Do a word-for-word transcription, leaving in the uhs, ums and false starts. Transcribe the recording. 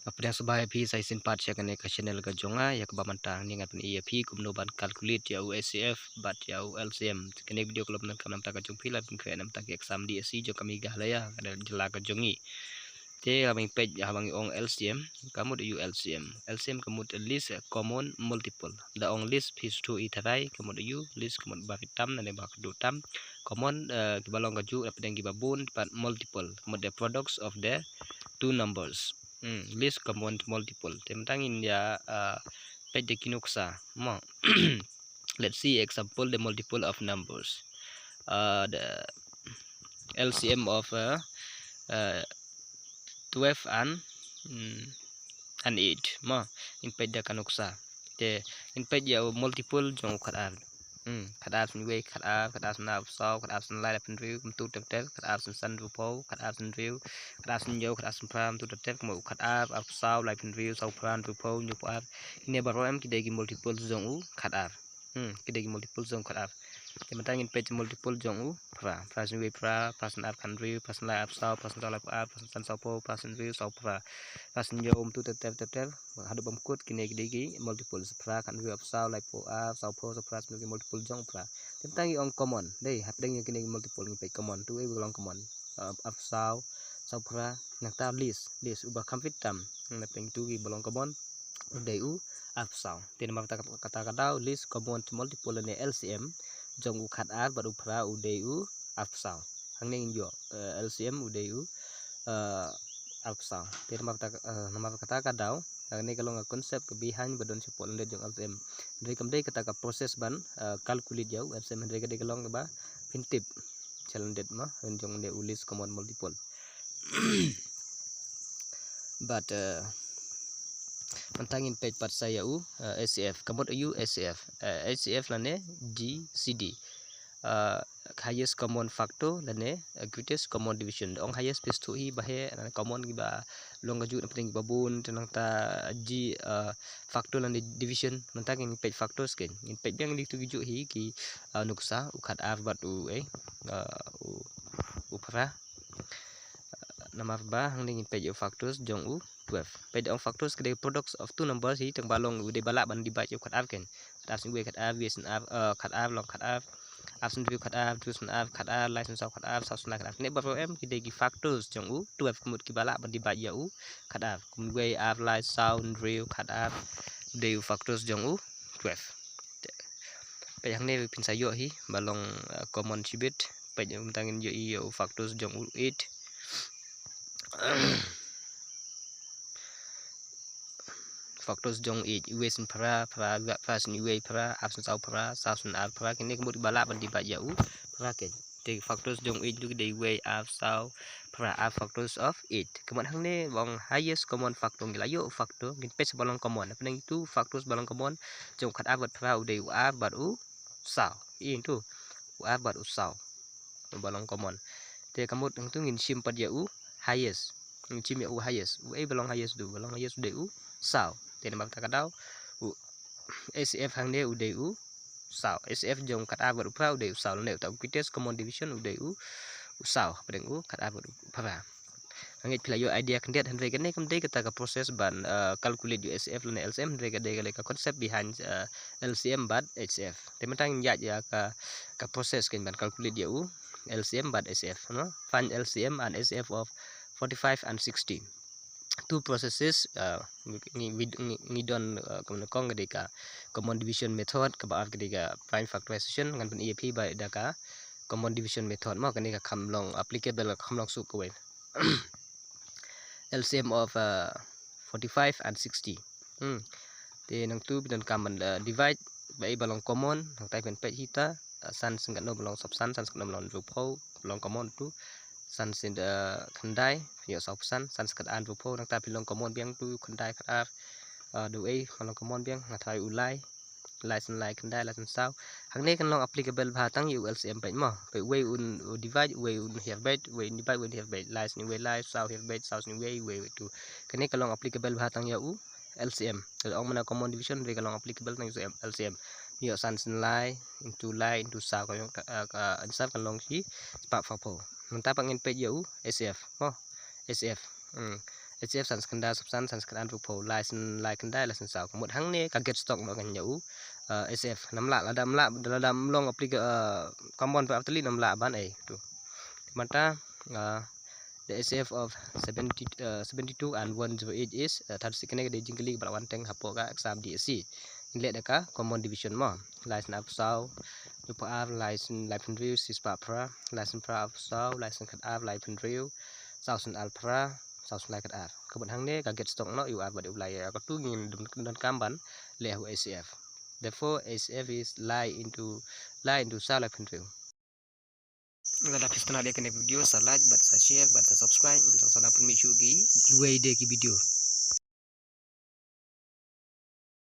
Nga pdiang sngewbha ïa phi sa shisien pat sha kane ka channel ka jong nga, ïa kaba mynta hangne ngan pyni ïa phi kumno ban calculate ïa u H C F bad ïa u L C M. Kane ka video ka long namar ka jong phi la pynkhreh namar ka exam D S C jong ka Meghalaya, ka jylla ka jong ngi. Te haba ngi peit, haba ngi ong L C M, ka mut ïa u L C M. L C M ka mut least common multiple. Da ong least phi sngewthuh hi tharai, ka mut ïa u least ka mut ba ki tam, ne ba ki tam. Common, eh, kiba long kajuh, hapdeng kiba bun, bad multiple, ka mut the products of the two numbers. Hmm, least common multiple. Te mynta ngin ïa, uh, peit da ki nuksa. Mo. Let's see example the multiple of numbers. Uh, the L C M of, uh, uh, twelve and, mm, and eight. Mo, ngin peit da ka nuksa. Te ngin peit ïa u multiple jong u khatar. Hmm, khatar sien wei, khatar, khatar sien ar, arphew saw, khatar sien lai, laiphew hynriew, kumtu ter ter, khatar sien san, arphew phew, khatar sien hynriew, khatar sien hynñiew, khatar sien phra, kumtu ter ter, kumba u khatar, arphew saw, laiphew hynriew, sawphew phra, hynriewphew, hynñiewphew ar. Kine baroh em ki dei ki multiple jong u khatar. Hmm, ki dei ki multiple jong u khatar. Te mynta ngin peit multiple jong u phra. Phra sien wei phra, phra sien ar khathynriew, phra sien lai arphew saw, phra sien saw laiphew ar, phra sien san sawphew, phra sien hynriew sawphra, phra sien hynñiew, kumtu ter ter ter ter. Haduh ba mut kine ki dei ki multiple. Phra khathynriew arphew saw, laiphew ar, sawphew, sawphra, sien ki multiple jong u phra. Te mynta ngi ong common. Dei, hapdeng ïa kine ki multiple ngi peit common. Tu ei ba long common. Uh, arphew saw, sawphra, nangta least, least uba kham fit tam. Hapdeng tu ki ba long common. U dei u arphew saw. Te namar kata, kata ka daw least common multiple lane L C M jong u khatar bad u phra u dei u arphew saw. Hangne ngin ïoh, eh, L C M u dei u, eh, arphew saw. Te namar kata, eh, namar kata ka daw, hangne ka long ka concept ka behind ba don shapoh lyndet jong L C M. Hynrei kam dei kata ka process ban, eh, calculate ïa u L C M, hynrei ka dei ka long kaba pyntip sha lyndet mo, jong une u least common multiple. Bad, eh, mynta ngin peit pat sa ïa u, eh, H C F. Ka mut ïa u H C F. Eh, H C F lane G C D. Eh, highest common factor lane, eh, greatest common division. Da ong highest phi sngewthuh hi ba heh, lane common kiba long kajuh, hapdeng kiba bun, te nangta G, eh, factor lane division. Mynta ngin peit factors kein. Ngin peit biang ïa kitu kijuh hi ki, eh, nuksa, u khatar bad u, eh, eh, u, u phra. Namar ba hangne ngin peit ïa u factors jong u twelve. Peit ong factors ka dei products of two numbers hi, tang ba long u dei ba lah ban divide ïa u khatar kein. Khatar sien wei khatar, wei sien ar, eh, khatar long khatar. Ar sien hynriew khatar, hynriew sien ar khatar, lai sien saw khatar, saw sien lai khatar. Kine baroh em ki dei ki factors jong u twelve, ka mut kiba lah ban divide ïa u khatar. Kum wei, ar, lai, saw, hynriew, khatar, dei u factors jong u twelve. Peit hangne phin sa ïoh hi ba long, eh, common shibit. Peit mynta ngin ïoh ïa u factors jong u eight. Factors jong u eight, wei sien phra, phra, phra sien wei phra, ar sien saw phra, saw sien ar phra, kine ka mut ba lah ban divide ïa u phra kein. Te factors jong u eight tu ki dei wei, ar, saw, phra, ar factors of eight. Ka mut hangne ba ong highest common factor, ngi la ïoh u factor, ngin peit sa ba long common. Hapdeng tu factors ba long common jong u khatar bad phra u dei u ar bad u saw. Ïa tu u ar bad u saw. Ba long common. Te ka mut hangtu ngin shim pat ïa u highest. Ngin shim ïa u highest. U ei ba long highest tu? Ba long highest u dei u saw. Te namar kata ka daw u H C F hangne u dei u saw. H C F jong u khatar bad u phra u dei u saw. Lane uta u greatest common division u dei u, u saw. Hapdeng u khatar bad u phra. Nga ngeit phi la ïoh idea khyndiat, hynrei kane kam dei kata ka process ban, eh, calculate ïa u H C F lane L C M, hynrei ka dei ka concept behind, eh, L C M bad H C F. Te mynta ngin ïaid ïa ka, ka process kein ban calculate ïa u L C M bad H C F, no? Find L C M and H C F of forty-five and sixty. Two processes, eh, ngi, ngi, ngi, ngi don, eh, kumne kong ka dei ka common division method, kaba ar ka dei ka prime factorization, ngan pyni ïa phi ba da ka common division method mo, kane ka kham long applicable, ka kham long suk kawei. L C M of, uh, forty-five and sixty. Hmm. Te nangtu phi donkam ban, uh, divide, ba ei ba long common, nangta phin peit hi ta, uh, san sien katno ba long sawphew san, san sien katno ba long hynriewphew, ba long common tu, san sien, uh, khyndai, phin ïoh sawphew san, san sien khatar hynriewphew, nangta phi long common biang tu, khyndai khatar, uh, da ei, ba long common biang, nga tharai u lai, lai sien lai khyndai, lai sien saw. Hangne kan long applicable bha tang ïa u L C M peit mo. Peit wei un, u divide, wei un hiar beit, wei un divide, wei un hiar beit. Lai sien wei lai, saw hiar beit, saw sien wei, wei, wei tu. Kane kan long applicable bha tang ïa u L C M. Ka ong mana common division, wei kan long applicable tang ïa u L C M. Ïoh san sien lai, into lai, into saw, ka long, ka, ka answer kan long shi spah phra phew. Mynta pat ngin peit ïa u H C F mo. H C F. Hmm. H F san khyndai, san san khyndai, arphew, lai san lai khyndai, lai san saw. Ka mut hangne ka get stock noh kan ïa u, uh, H F. Namlah, lada mlah, lada mlong applica-, uh, common pa atli namlah ban ei tu. Mata, uh, the H F of seventy, uh, seventy-two and one zero eight is, uh, thirty-six, kane ka dei jingkylli ba la wan teng hapoh ka exam D S C. Ngi leh da ka common division mo. Lai san arphew saw, arphew ar, lai san lai phew hynriew, shispah phra, lai san phra arphew saw, lai san khat ar lai phew hynriew, saw san ar phra, saw san lai khat ar. Ka mut hangne ka get stock noh ïa u ar bad ïa u lai, ïa katu ngin don, donkam ban leh ha u H F. Therefore, H F is lai into, lai into saw lai phew hynriew. Lada phi sngewtynnat ïa kane ka video, sa like bad sa share bad sa subscribe, ngin sa nang pynmih shuh kiwei de ki video.